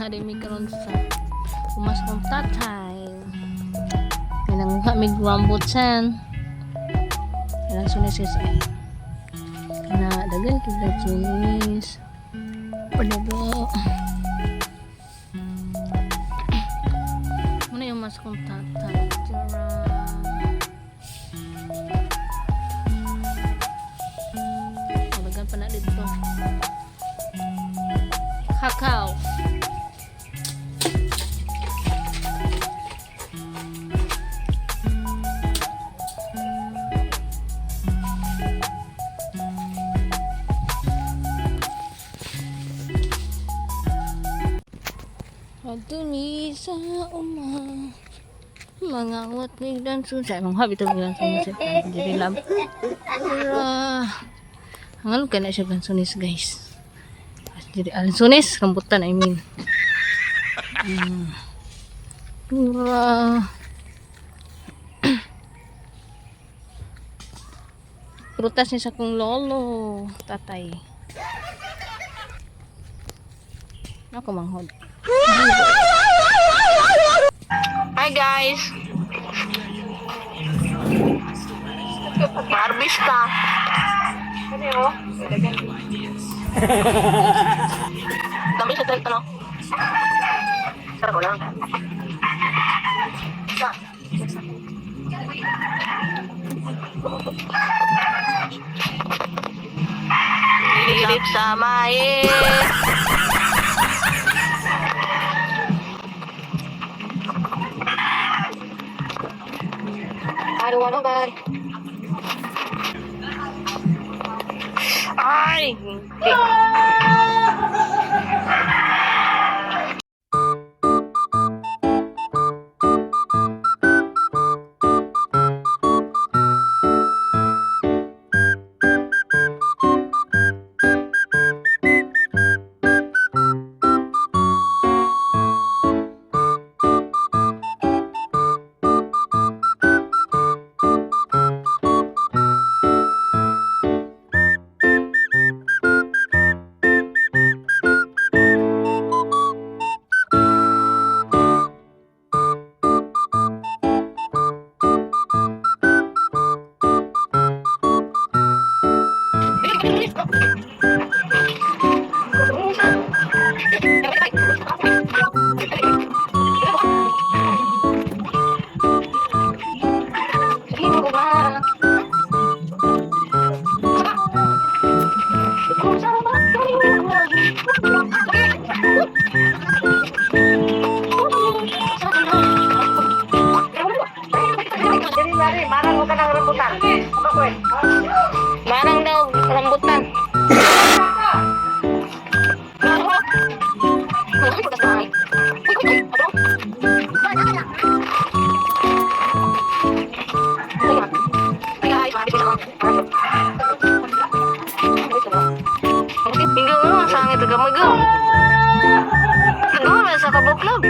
Manguha mi karon sa uma sa akong tatay. Kay nanguha mig rambutan. Ilang sunis, guys, ay. Na daghan kay sunis. Padago. Muna yung mas kong tatay. Tara. Daghan pa na dito. Kakao. Adto mi sa uma. Mangawat mig dansun. Sa imong habi to mig dansun sa diri lang. Ura. Hangal ka na siya lansunis, guys. Diri lansunis, rambutan, I mean. Ura. Prutas ni sa kong lolo, tatay. Ako manghod. Hi, guys! Harvest ta. Ano? Dami sa tent, ano? Sarap ko lang. Sa. Silip sa mais. I don't want nobody. Ay! Marang daw rambutan. Hingga mo ang sangit ka magaw. Ano sa kabuklog?